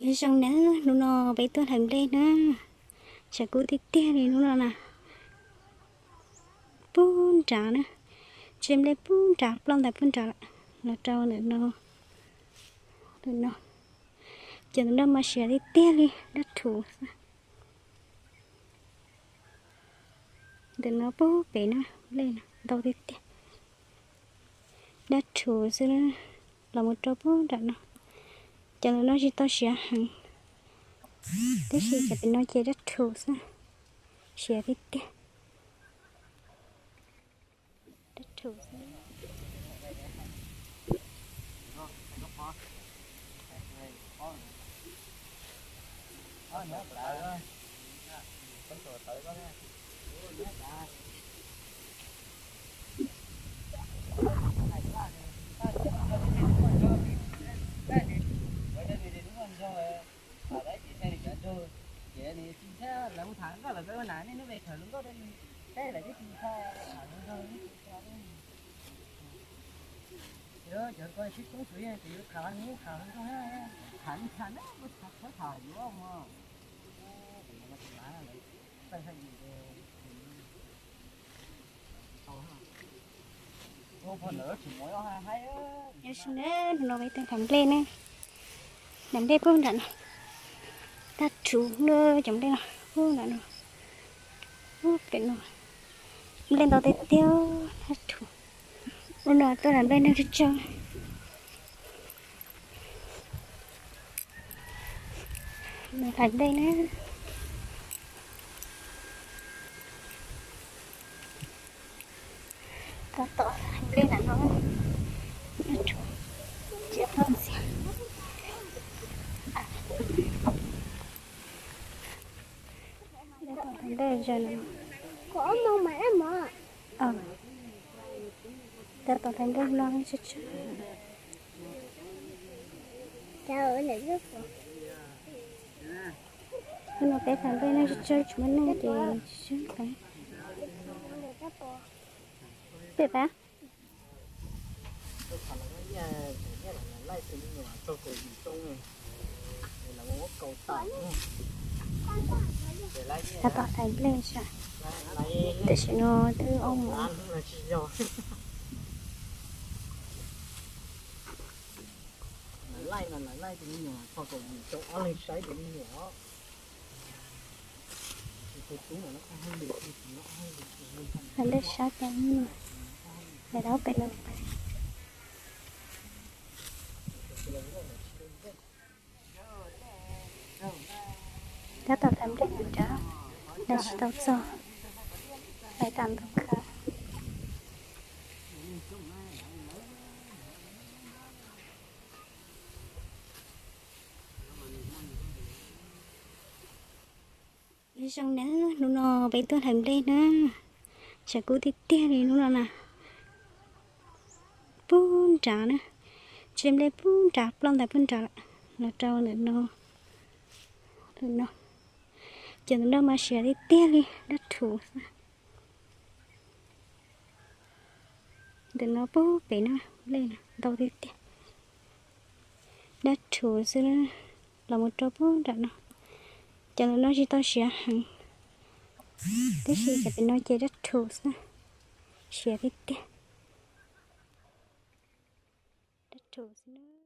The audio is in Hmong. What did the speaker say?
Nyob zoo na, hnub no peb tuaj hlais nplej na, tshav kub tiag tiag li hnub no na. Pub nrad na, tsev nplej pub nrad, ploj ntais pub nrad lawm, los rau ntawm no, ntawm no. Cov ntawm no mas siav tiag tiag li, dab rhuv xwb. Ntawm no pub pem na, nplej no ntau tiag tiag, dab rhuv xwb, los mus rau pub nram no. Cov ntawm no tsis tau siav heev, tab sis cov pem no ces dab rhuv xwb, siav tiag tiag, dab rhuv xwb. Nyob zoo na, hnub no peb tuaj hlais nplej na, hlais nplej pub nram no, dab rhuv na, cov nplej no pub nram no, pem no, nplej ntau tiag tiag, dab rhuv. Hnub no tuaj hlais nplej neeg tsawg tsawg. Hlais nplej na. Tab tom hlais nplej nram no, tsiab ploj ntxiag. Tab tom hlais nplej no. Tab tom hlais nplej no tsawg tsawg. Hnub no peb hlais nplej neeg tsawg tsawg, tsis muaj neeg ces tsis hlais. Peb pab. Tab tom hlais nplej sav, tam sim no twb ob moos. Hlais nplej sab cov me nyuam, hlais dab pem no. Tab tom hlais nplej mus nrad, hlais tsis tau txog, hlais tas ntau kawg. Nyob zoo na, hnub no peb tuaj hlais nplej na, tshav kub tiag tiag li hnub no na. Pub nrad na, tsev nplej pub nrad, ploj ntais pub nrad lawm, los rau ntawm no, ntawm no. Cov ntawm no mas siav tiag tiag li, dab rhuv xwb. Ntawm no pub pem na, nplej ntau tiag tiag, dab rhuv xwb, los mus rau pub nram no. Cov ntawm no tsis tau siav heev, tab sis cov pem no ces dab rhuv xwb, siav tiag tiag, dab rhuv xwb.